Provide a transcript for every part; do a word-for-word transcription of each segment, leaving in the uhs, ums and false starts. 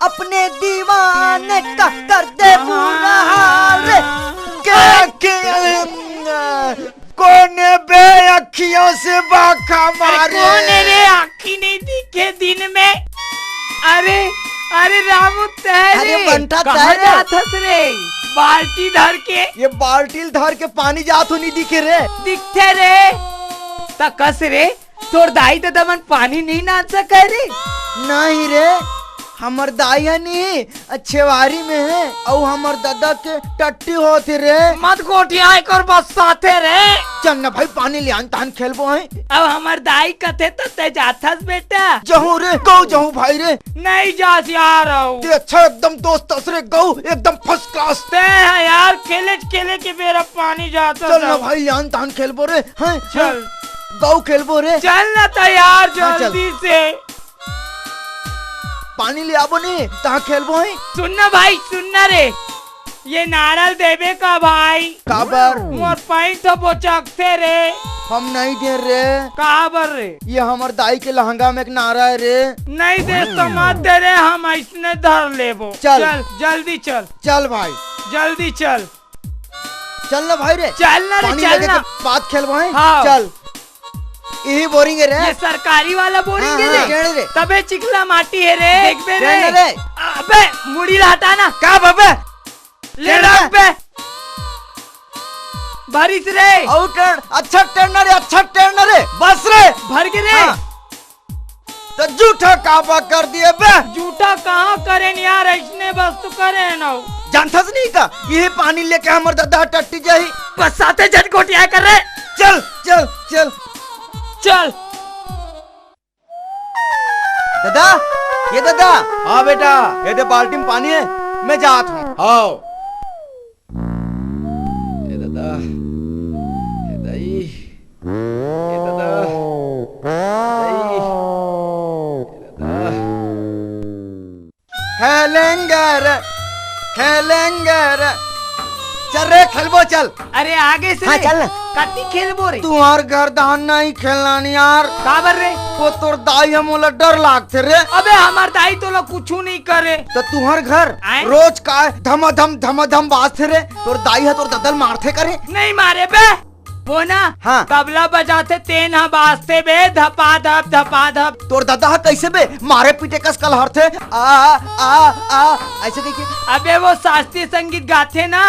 अपने दीवाने का कर दे बुरा हाल रे। के, के, कोने बे अखियों से बाखा अरे मारे? कोने रे, आँखी नहीं दिखे दिन में? अरे, अरे रामू, तैं अरे रे, बंटा, कहाँ तैं रे? जाथस रे? बाल्टी धर के। ये बाल्टी ल धर के पानी जात हो नहीं दिखे रे? दिखथे रे। त कस रे, तोर दाई ददा मन पानी नहीं लान सकय रे? नहीं रे, हमर दाई ह नहीं, छेवारी में हे, अउ हमर ददा के टट्टी होत हे रे। मत गोठिया, एकर बस्साथे रे। चल ना भाई, पानी ले आन, तहन खेलबो है। अब हमर दाई कथे त तैं जाथस बेटा। जहूँ रे, गऊ जहूँ भाई रे। नहीं जास यार, अउ। तैं अच्छा एकदम दोस्त अस रे, गऊ एकदम first class। तैं ह यार, खेले खेले के बेरा पानी जाता चल ना था। भाई, ले आन, तहन खेलबो रे, हैं? चल। गऊ खेलबो रे। चल ना त यार, हाँ, चल। जल्दी से। पानी ले आबो नी, तहाँ खेलबो ही। सुन ना भाई, सुन ना रे, ये नारल देबे का भाई? काबर? मोर पैंट ह बोचकथे रे। हम नहीं दे रे। काबर रे? ये हमर दाई के लहंगा में एक नारा है रे। नहीं दे तो मत दे रे, हम ऐसने धर लेबो। चल। चल, जल्दी चल। चल भाई। जल्दी चल। चल ना भाई रे। चल ना रे, पानी चल लेके ना। के बात खेलबो है। हाँ। चल। इही बोरिंग है रे। ये सरकारी वाला बोरिंग हाँ, है हाँ, रे। टेढ़ रे। तबे चिखला माटी है रे। देखबे रे। टेढ़ रे। अबे, मुड़ी ला हटा ना। का बबे? ले टेढ़ रख रे। बे। भरिस रे। अउ टेढ़, अच्छा टेढ़ ना रे, अच्छा टेढ़ ना रे। बस रे। भर के रे। हाँ। त जूठा काबा कर दिए बे? जूठा कहाँ करेन यार, ऐसने बस तो करेन। जानथस नहीं का, इही पानी लेके हमर ददा टट्टी जाही। बस्साथे झन गोठिया कर रे। चल, चल, चल। चल। ददा, ये ददा। हाँ बेटा। ये दे बाल्टी में पानी है, मैं जात हूँ। आओ। ए ददा, ए दाई, ए ददा, दाई, ए ददा। खेलेंगे रे, खेलेंगे रे। चल रे, खेलबो चल। अरे आगे से हाँ, रे। चल ना। कति खेलबो रे? तुंहर घर धान नहीं खेलना नहीं यार। काबर रे? वो तोर दाई ह मोला डर लागथे रे। अबे हमर दाई तोला कुछु नहीं करे। त तुंहर घर आए? रोज काय धमाधम धमाधम बाजथे रे। तोर दाई ह तोर ददा ल मारथे करे? नहीं मारे बे। वो ना हाँ। तबला बजाथे तेन ह बाजथे बे, धपा धप धपा धप। तोर ददा ह कैसे बे मारे पीटे कस कलहरथे? आ, आ, आ, ऐसे कहिके। अबे वो शास्त्रीय संगीत गाथे ना,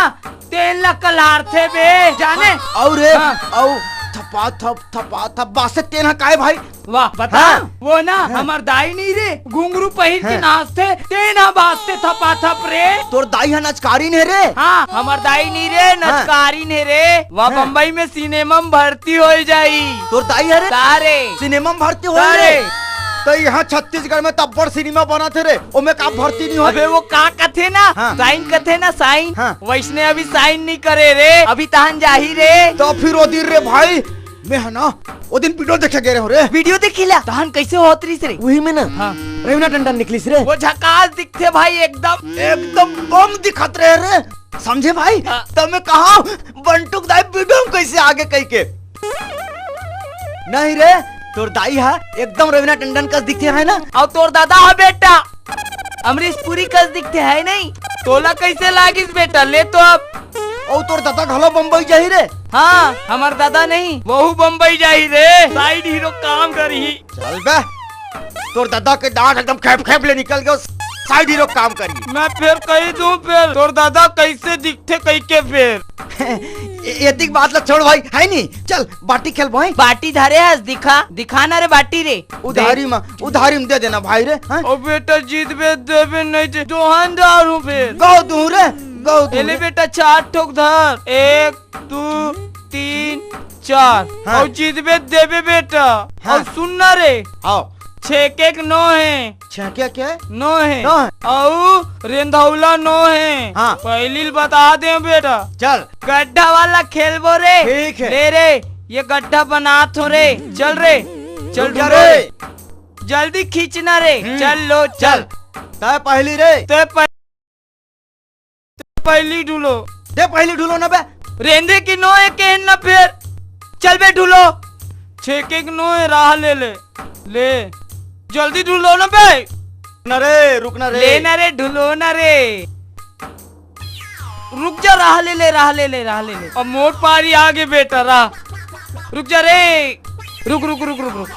तेन ला कलहरथे बे, जाने? अउ रे, हाँ। अउ थपा थप, थपा थप, बासे तेन ह काय भाई? वाह, बता। हाँ। वो ना, हाँ। हमर दाई नहीं रे, घुंघरू पहिर के हाँ। नाचथे, तेन ह बाजथे थपा थप रे। तोर दाई ह नचकारी ने रे? हाँ, हमर दाई नहीं रे, हाँ। नचकारी ने रे। वाह, हाँ। बम्बई में सिनेमा में भर्ती हो जाई। तोर दाई ह रे? तारे। सिनेमा में भर्ती हो तारे। रे? त यहाँ छत्तीसगढ़ में तब्बड़ सिनेमा बनथे रे, ओमे का भर्ती नहीं हो? अबे वो का कथे ना, हाँ। साइन कथे ना, साइन। हाँ। वैसने अभी साइन नहीं करे रे, अभी तहन जाही रे। त फिर ओ दिन रे भाई, मैं ह ना, ओ दिन वीडियो देखे गे रहेंव रे। वीडियो देखिला? तहन कैसे होत रहिस रे? उही में ना, हाँ। रवीना टंडन निकलिस रे। वो झकास दिखथे भाई एकदम। एकदम बम दिखत रहे रे। समझे भाई? हाँ। त मैं कहा, बंटू के दाई वीडियो में कैसे आगे कहिके। नहीं रे, तोर दाई ह एकदम रवीना टंडन कस दिखथे है ना? अउ तोर ददा ह बेटा अमरीश पुरी कस दिखथे है नहीं? तोला कैसे लागिस बेटा? ले तो अब। अउ तोर ददा घलो बम्बई जाही रे? हाँ, हमर ददा नहीं, वहू बम्बई जाही रे। साइड हीरो काम करही। चल बे, तोर ददा के दांत एकदम खेप खेप ले निकल गे, साइड हीरो काम करही। मैं फेर कही दूं फेर, तोर ददा कैसे दिखथे कहिके फेर। ए-, एतिक बात ला छोड़ भाई, है नी? चल, बाटी खेलबो, हैं? बाटी धरे हस, दिखा, दिखा ना रे बाटी रे। उधारी दे। मा, उधारी में दे देना भाई रे, हैं? ओ बेटा, जीतबे देबे नहीं ते, दोहन दारू फेर। गौ दूं रे, गौ दूं एले रे। बेटा, चार ठोक धर, एक, दू, तीन, चार। हाँ। अउ जीतबे देबे बेटा। हाँ। अउ सुन ना रे। हाँ। छेके के नौ हे। छेके के? नौ हे। नौ हे। अउ रेंधौला नौ हे। हाँ। पहिली ल बता दे बेटा। चल। गड्ढा वाला खेलबो रे। ठीक हे। ले रे, ये गड्ढा बनात हों रे। चल रे, चल रुक जा ढूलो रे। रे। जल्दी खींचना रे। हम्म। चल लो, चल। चल। तैं पहिली रे। तैं प-, तैं पहिली ढूलो। दे पहिली ढूलो ना बे। रेंधे के नौ हे केहेन ना फेर। चल बे ढूलो। छेके के नौ हे, राह ले ले। ले। जल्दी ढूलो ना बे। ना रे, रुक ना रे। ले ना रे, ढुलो ना रे। रुक जा, राह ले ले, राह ले ले, राह ले ले। अब मोर पारी आगे बेटा, राह। रुक जा रे। रुक, रुक, रुक, रुक, रुक।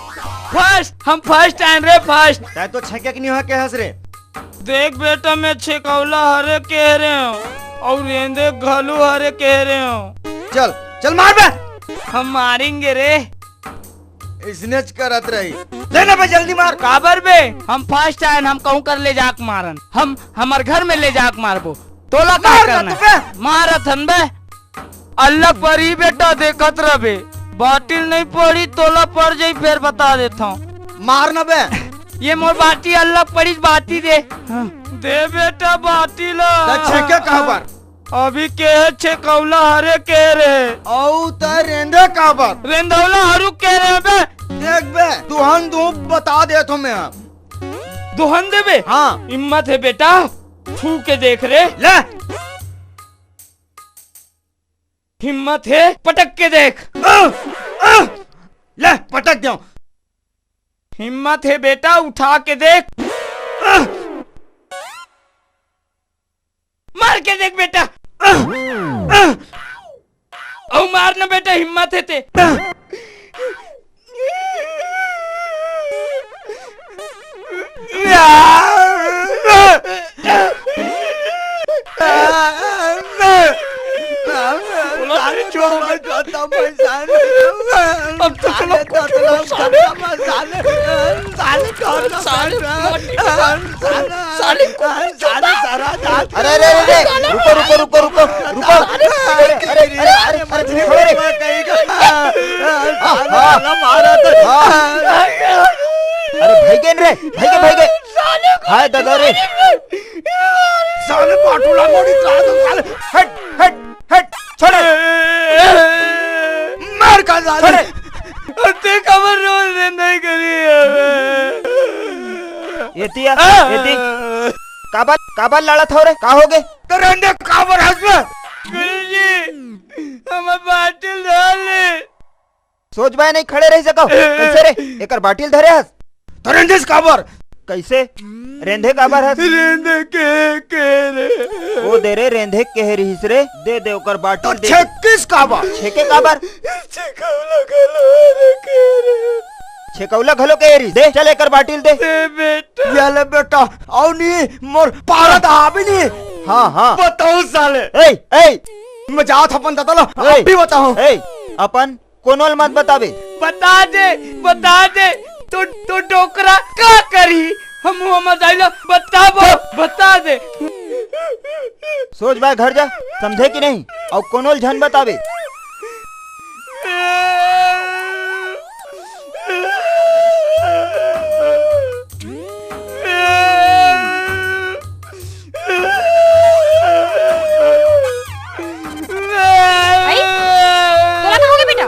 फर्स्ट, हम फर्स्ट आएन रे, फर्स्ट। तैं तो छेके के नहीं हो के हंस रे। देख बेटा, मैं छेकौला हरे कह रहे हूँ और रेंदे घलू हरे कह रहे हूँ। चल, चल मार बे। हम मारेंगे रे। इसने च करत रही। ले ना बे, जल्दी मार। काबर बे? हम फर्स्ट आएन, हम कहूँ कर ले जाक मारन। हम हमर घर में ले जाक मारबो। तोला का मार ना करना तो है? बे। मारत हन बे। अल्लाह परी बेटा, देखत रह बे। बाटिल नहीं पड़ी, तोला पड़ जाई, फेर बता देत हूँ। मार ना बे। ये मोर बाटी, अल्लाह पड़ी बाटी दे। हाँ। दे बेटा बाटी ला। त छेके काबर? अभी के छेकौला हरे कह रहे। अउ त रेंदे काबर? रेंदौला हरू कह रहे बे। देख बे, दुहन दू बता देत हूँ मैं अब। दुहन देबे? हाँ। हिम्मत है बेटा, छू के देख रे। ले। हिम्मत है, पटक के देख। अ, अ, ले, पटक दे। हिम्मत है बेटा, उठा के देख। अ, मार के देख बेटा। अ, अ, अउ मार ना बेटा, हिम्मत है ते। अब तो चलो, साले, साले, साले, साले, साले, साले, साले, साले, साले, अरे, अरे, अरे, अरे, रुको, रुको, रुको, रुको, रुको। अरे, अरे, अरे, अरे, अरे, छोड़ो रे। हाँ, हाँ। हाँ। अरे, भाई के रे, भाई के, भाई के। हाय दादा रे। साले पाटुला मोड़ी का दो साले। हट, हट, हट, छोड़। मार का साले। छोड़। ते खबर रोज दे नहीं करी है। एती आ, एती। काबर, काबर लड़त हो रे? का होगे? तो रेंदे काबर हंस में? गुरुजी, हमर बाटिल धर ले। सोच बाय नहीं खड़े रह सको। कैसे रे? एकर बाटिल धरे हस? तो रेंदेस काबर? कैसे? रेंधे काबर हस? रेंधे के, के रे। ओ दे रे, रेंधे के रिहिस रे। दे दे ओकर बाटिल तो दे। छेकिस काबर? छेके काबर? छेकौला घलो रे के रे। छेकौला घलो के रिहिस। दे, चल एकर बाटिल दे। दे बेटा। ये ले बेटा, अउ नहीं, मोर पारा दहाबे नहीं। हाँ, हाँ। बताओ साले। ए, ए। मैं जात अपन दादा ला, ए। अभी बताओ। ए, अपन कोनो ल मत बताबे। बता दे, बता दे, तो, तो डोकरा का करही? हम हमर दाई ला बताबो, बता दे। सोच बाय घर जा, समझे कि नहीं? अउ कोनो ल झन बताबे। भाई, तोला का होगे बेटा?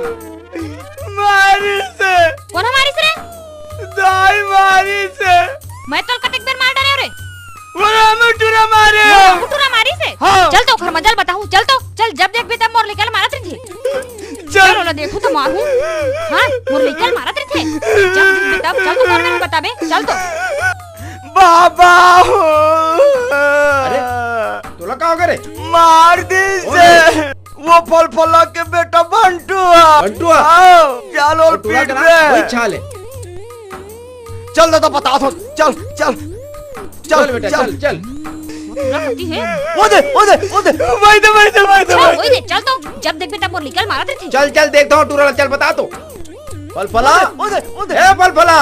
मारिस हे। कोन ह मारिस रे? दाई मारिस हे। मैं तोला कतेक बेर मार डारे हंव रे? वो रामू टूरा मारे। वो रामू टूरा मारिस हे? हाँ। चल तो घर म चल बताहूँ, चल तो, चल जब देखबे तब मोर लइका ल मारत रहिथे। चल। चल ओला देखहूँ त मारहूँ। हाँ, मोर लइका ल मारत रहिथे। जब देखबे तब, चल तो घर म बताबे, चल तो। बाबा हो। अरे, तोला का होगे रे? मार दिस हे। वो फलफला के बेटा बंटुआ। बंटुआ? हाँ, चल ओला पीट दे। वही छाल हे। चल दादा, बता दो। चल, चल। चल, चल बेटा, चल। चल, चल। पूरा गलती हे। वो दे, वो दे, वो दे। वही दे, वही दे, वही दे, चल, वही दे। वही दे, चल तो। जब देखबे तब मोर लइका ल मारत रहिथे। चल, चल, देखता हूँ, टूरा ला, चल, बता तो। फलफला? वो दे, वो दे, वो दे। ए, फलफला।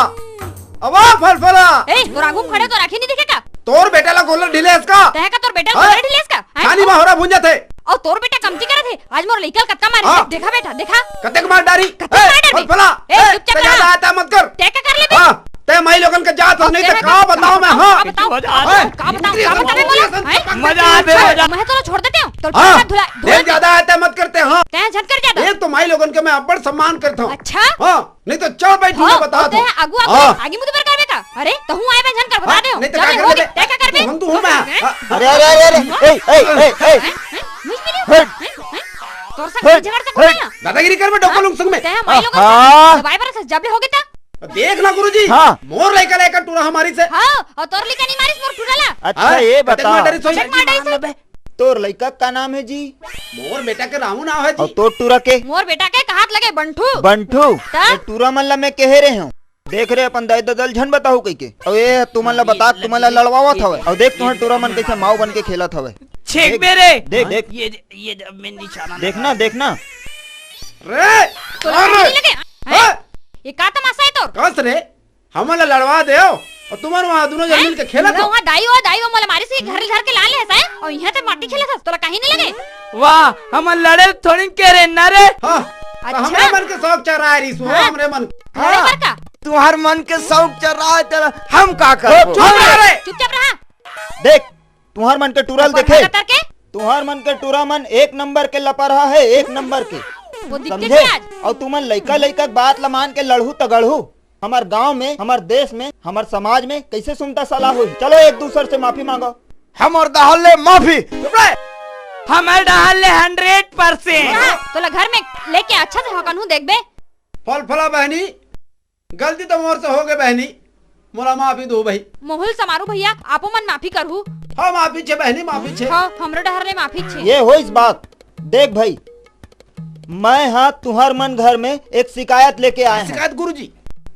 अब आ, फलफला। ए, तोर आगू म खड़े तोर आँखी नहीं दिखे का? तोर बेटा ला गोलर ढिले हस का? तैं का तोर बेटा ला हाँ? गोलर ढिले हस का? हैं? छानी मा होरा भूंजत हे। अउ तोर बेटा कमती करत हे। आज मोर लइका ल कतका मारे हाँ। हे, देखा बेटा, देखा। कतेक मार डारी? कतेक ए, मार डारी? फलफला। ए, ए, चुपचाप ते रहा। ज्यादा आता मत कर। तैं का कर लेबे? हाँ, ते माई लोगन के जात हो, हाँ, नहीं तो तैं का का बताऊं मैं, हाँ। का बताऊं? हाँ। का बताऊं? का बताऊं? मजा आ गया, मजा। मैं तोला छोड़ देते हूँ। तो हाँ। धुला, धुला। ज्यादा आता मत करते, हाँ। तैं झन कर ज्यादा। एक तो माई लोगन के मैं अब्बड़ सम्मान करता हूँ। अच्छा? हाँ। नहीं तो चल बैठ, हाँ, मैं बता दूं। आगू, आगू, हाँ। आगे मुंह पर करबे का? अरे, तहूं आए बे झन कर, बता हाँ, दे। नहीं तो जब का ले कर होगे, लेबे? तै का करबे? तहूं, तहूं मैं। हैं? अरे, अरे, अरे, अरे, हैं? ए, ए, ए, ए। हैं? हैं? मुझ मिली? हट। हैं? हैं? तोर साथ हट, झगड़ सकता हट। नहीं है? दादागिरी करबे, डोका हाँ? लूंगा संग में। तै माई लोगन आहा। से दबाए बर से जब ले होगे ता? देख ना गुरुजी, हाँ। मोर लइका ला एकर टूरा ह मारिस हे। हाँ, अउ तोर लइका नइ मारिस मोर टूरा ला। अच्छा, हाँ, ये कतेक बता। मार डरिस होही? कतेक मार डरिस होही? तोर लइका का नाम हे जी? मोर बेटा के रामू नाम हे जी। अउ तोर टूरा के? मोर बेटा के कहात लगे बंठू। बंठू? त? ये टूरा मन ला मैं कहे रहे हँव। देख रे, अपन दाई ददा ल झन बताहू कहिके। अउ ये तुमन ला बता, तुमन ला लड़वावत हवय। अउ देख तुँहर टूरा मन कइसे माऊ बन के खेलत हवय। छेक देख, बे रे। देख, देख। ये, ये जब मैं निशाना देख ना, देख ना। रे, तोला अरे! कहानी लगे? हैं? हाँ? ये का तमाशा हे तोर? कस रे, हमन ला लड़वा देव अउ तुमन वहाँ दूनों झन हैं? मिल के खेलत हव। वहाँ दाई हो, दाई हो, मोला मारिस हे, घर ले धर के लाने हस, हैं? अउ इहाँ ते माटी खेलत हस, तोला कहीं नइ लगे? वाह, हमन लड़े थोड़ी के रे ना रे। हाँ, त अच्छा। हमरे मन के शौक चराय रिहिस, हाँ। हमरे मन। लड़े हाँ। बर का? तुँहर मन के शौक चराय, तेला हम का करबो? चुप रह रे। चुपचाप रहा। देख, तुँहर मन के टूरा ल बड़का देखे। कतर के? तुँहर मन के टूरा मन एक नंबर के लपरहा हे, एक नंबर के। वो दिखते समझे? थे आज। अउ तुमन लइका लइका के बात ला मान के लड़हू त गड़हू। हमर गांव में, हमर देश में, हमर समाज में कइसे सुनता सलाह होही? चलो एक दूसर से माफी मांगो। हमर डहर ले माफी। चुप रह। हमर डहर ले हंड्रेड परसेंट। हाँ, तोला घर में लेके अच्छा से हकनहू देखबे। फलफला बहनी, गलती तो मोर से होगे बहनी, मोला माफी दो भाई। मोहुल समारू भैया, आपो मन माफी करहू। हाँ, माफी छे बहनी, माफी छे। हाँ, हमरो डहर ले माफी छे। ये होइस बात। देख भाई, मैं हा तुँहर मन घर में एक शिकायत लेके आय हँव। शिकायत गुरुजी?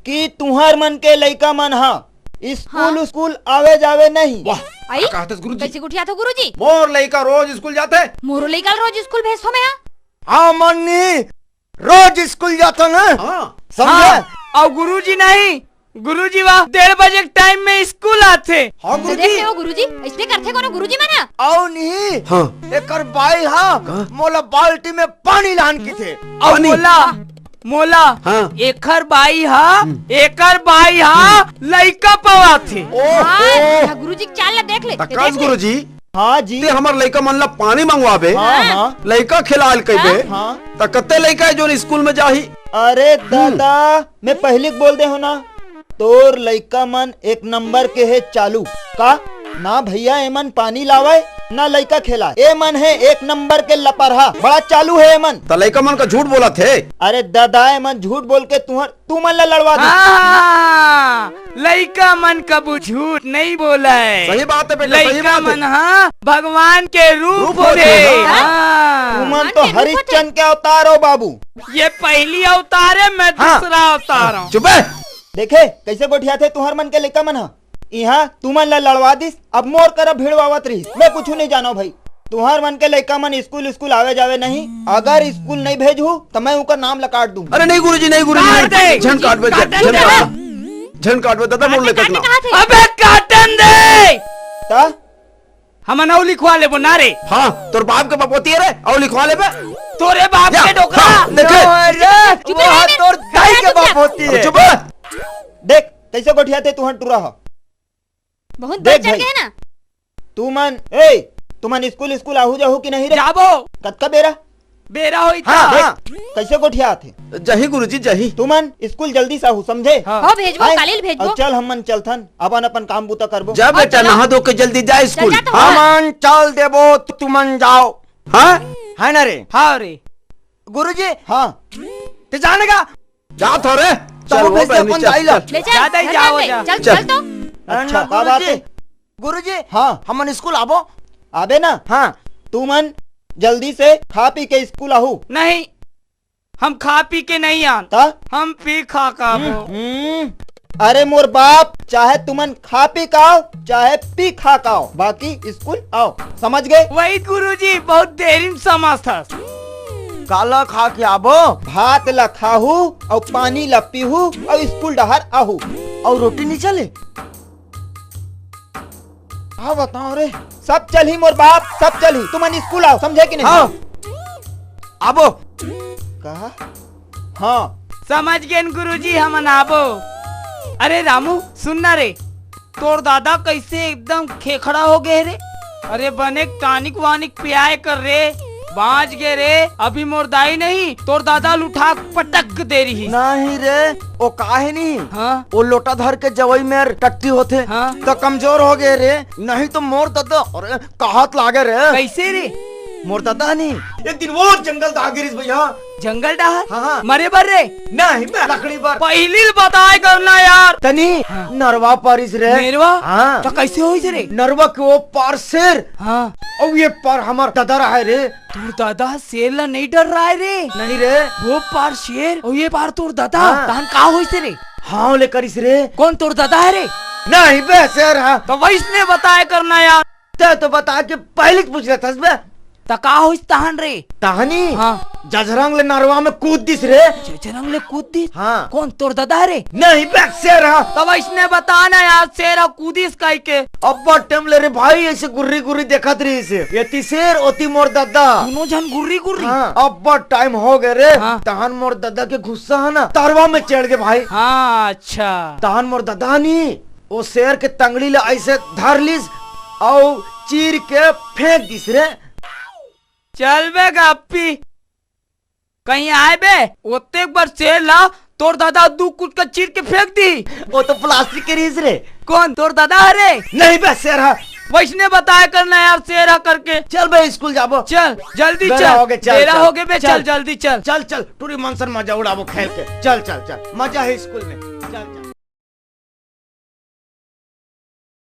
कि तुँहर मन के लइका मन हा स्कूल, हाँ। स्कूल आवे जावे नहीं। वाह, आई? का कहत हस गुरुजी? कइसे गोठियाथो गुरुजी? मोर लइका रोज स्कूल जाथे। मोरो लइका ल रोज स्कूल भेजथों मैं हा। हाँ, मन्नी, रोज स्कूल जाथों ना? हाँ। समझे? हाँ, अउ गुरुजी नहीं, गुरुजी वा डेढ़ बजे के टाइम में स्कूल आथे। हाँ, त गुरुजी। देख ले हो गुरुजी, अइसने करथे कोनो गुरुजी मन ह? अउ नहीं, हाँ। एकर बाई हा, का? मोला बाल्टी में पानी लान कथे। अउ पानी? मोला, मोला, हाँ। एकर बाई हा, हम्म। एकर बाई हा, लइका पवाथे। ओहो। हाँ, गुरुजी के चाल ला देख ले, त ये कस देख ले। गुरुजी, हाँ जी। ते हमर लइका मन ला पानी मंगवाबे, हाँ, हाँ। लइका खेलाय ल कहिबे, हाँ। त कते लइका हे जोन स्कूल में जाही? अरे हम्म। दादा, मैं पहिली के बोल दे हँव ना, तोर लइका मन एक नंबर के हे चालू। का? ना भैया, एमन पानी लावय, ना लइका खेलाय। एमन हे एक नंबर के लपरहा, बड़ा चालू हे एमन। त लइका मन का झूठ बोलत हे। अरे दादा, एमन झूठ बोल के तुँहर तुमन ला लड़वा दे। हाँ, लइका मन कभू झूठ नइ बोलय। सही बात हे बेटा, सही लइका बात हे। मन हा भगवान के रूप रूप होथे। होथे, हाँ। हाँ। तुमन तो भगवान के रूप हरिश्चंद्र होथे। के अवतार हो बाबू। ये पहिली अवतार हे, मैं हाँ। दूसरा अवतार हँव। चुप हे। देखे, कइसे गोठियाथे तुँहर मन के लइका मन हा। इहाँ तुमन ला लड़वा दिस, अब मोर करा भिड़वावत रहिस। मैं कुछू नइ जानँव भाई। तुँहर मन के लइका मन स्कूल, स्कूल आवे जावे नहीं। अगर स्कूल नइ भेजहू, त मैं उंकर नाम ला काट दूँ। अरे नहीं गुरुजी, नहीं गुरुजी, काट नहीं। दे। झन काटबे, काट झन दे। काटबे। झन काटबे, दादा, मोर काट लइका दे, के नाम। काट दे। अबे काटन दे। त? हमन अउ लिखवा लेबो ना रे। हाँ, तोर बाप के बपोती हे रे, अउ लिखवा लेबे। तोरे बाप या, के डोकरा। हाँ, देखे। अरे, चुप वो रह, तोर दाई के चुप रह। बपोती हे। चुप रह। देख, कइसे गोठियाथे तुँहर टूरा ह। बहुत देख बढ़ चढ़ भाई, के हे ना। तुमन, ए, तुमन स्कूल, स्कूल आहू जाहू कि नहीं रे? जाबो। कतका बेरा? बेरा होही हाँ, त। देख, हाँ। कइसे गोठियाथे? जाही गुरुजी, जाही। तुमन स्कूल जल्दी से आहू, समझे? हाँ। हाँ, भेजबो, आय, काली ल भेजबो। अउ चल, हमन चलथन, अपन, अपन काम बूता करबो। जा हाँ, बेटा, चलो। नहा धो के जल्दी जा चल स्कूल। जा तो हाँ। हमन चल देबो, तुमन जाओ। हाँ? हे ना रे? हाँ रे। गुरुजी। हाँ। ते जाने का? जात हँव रे। चल, तहूँ वो भेज दे बहनी, अपन चल, दाई ला। चल। ले चल, जा दाई, घर जाओ, में जा। चल, चल। चल तो। अच्छा, ना, का बात गुरुजी, हे? गुरुजी, हाँ। हमन स्कूल आबो? आबे ना? हाँ। तुमन जल्दी से खा पी के स्कूल आहू। नहीं, हम खा पी के नहीं आन। त? हम पी खा के आबो। हम्म। अरे मोर बाप, चाहे तुमन खा पी के आओ, चाहे पी खा के आओ, बाकी स्कूल आओ, समझ गे? वही गुरुजी, बहुत देरी में समझथस। काला खा के आबो? भात ला खाहू अउ पानी ला पीहू अउ स्कूल डहर आहू। अउ रोटी नइ चले? का बताओ रे? सब चलही मोर बाप, सब चलही। तुमन स्कूल आओ, समझे कि नहीं? हाँ। आबो। कहा? हाँ। समझ गेन गुरुजी, हमन आबो। अरे रामू, सुन ना रे, तोर दादा कइसे एकदम खेखड़ा हो गे रे। अरे बने टॉनिक वानिक पियाए कर रे, बाँच गे रे। अभी मोर दाई नहीं, तोर दादा ल उठा के पटक दे रही। नहीं रे, वो काहे नहीं? हाँ। वो लोटा धर के जवई में टट्टी होथे, हाँ। त कमजोर हो गे रे। नहीं तो मोर दादा, अरे कहत लागे रे। कइसे रे? मोर ददा नी, एक दिन वो जंगल दहा गिरिस भैया। जंगल डहर? हाँ, हाँ। मरे बर रे? नहीं, मैं लकड़ी बर। पहिली ल बताए करना यार। तनी हाँ। नरवा पारिस रे। नेरवा? हाँ। तो कैसे होइस रे? नरवा के वो पार शेर। हाँ। अउ ये पार हमर ददा रहे रे। तोर ददा शेर ला नहीं डर रहा है रे। नहीं रे। वो पार शेर, अउ ये पार तोर ददा। हाँ। तहन का होइस रे? हाँ, ले करिस रे। कौन तोर ददा है रे? नहीं बे, शेर हा। तो वैसने बताए करना यार। तैं तो बता के पहिली पूछ लेथस बे। त का होइस तहन रे? तहनी? हाँ। जजरंग ले नरवा में कूद दिस रे। जजरंग ले कूद दिस? हाँ। कौन तोर ददा रे? नहीं बे, शेर हा। तब अइसने बता ना यार, शेर हा कूदिस काई के? अब्बड़ टाइम ले रे भाई, ऐसे गुर्री गुर्री देखत रहिस हे। एती शेर, ओती मोर ददा। दोनों झन गुर्री गुर्री? हाँ, अब्बड़ टाइम हो गए रे। हाँ। तहन मोर ददा के गुस्सा है ना, तरवा में चढ़ गए भाई। हाँ, अच्छा। तहन मोर ददा नी ओ शेर के तंगड़ी ल अइसे धर लिस अउ चीर के फेंक दिस रे। चल बे गप्पी, कहीं आए बे, ओतेक बर शेर ला तोर ददा दू कुटका चीर के फेंक दी। ओ तो प्लास्टिक के रिहिस रे। कौन तोर ददा हरे? नहीं बे, शेर हा। वैसने बताया करना यार, शेर हा करके। चल बे, स्कूल जाबो। चल जल्दी बेरा चल। होगे, चल, बेरा चल। होगे बे, चल। चल जल्दी चल। चल चल, टूरी मन सन मजा उड़ाबो खेल के। चल चल चल, मजा है स्कूल में। चल चल।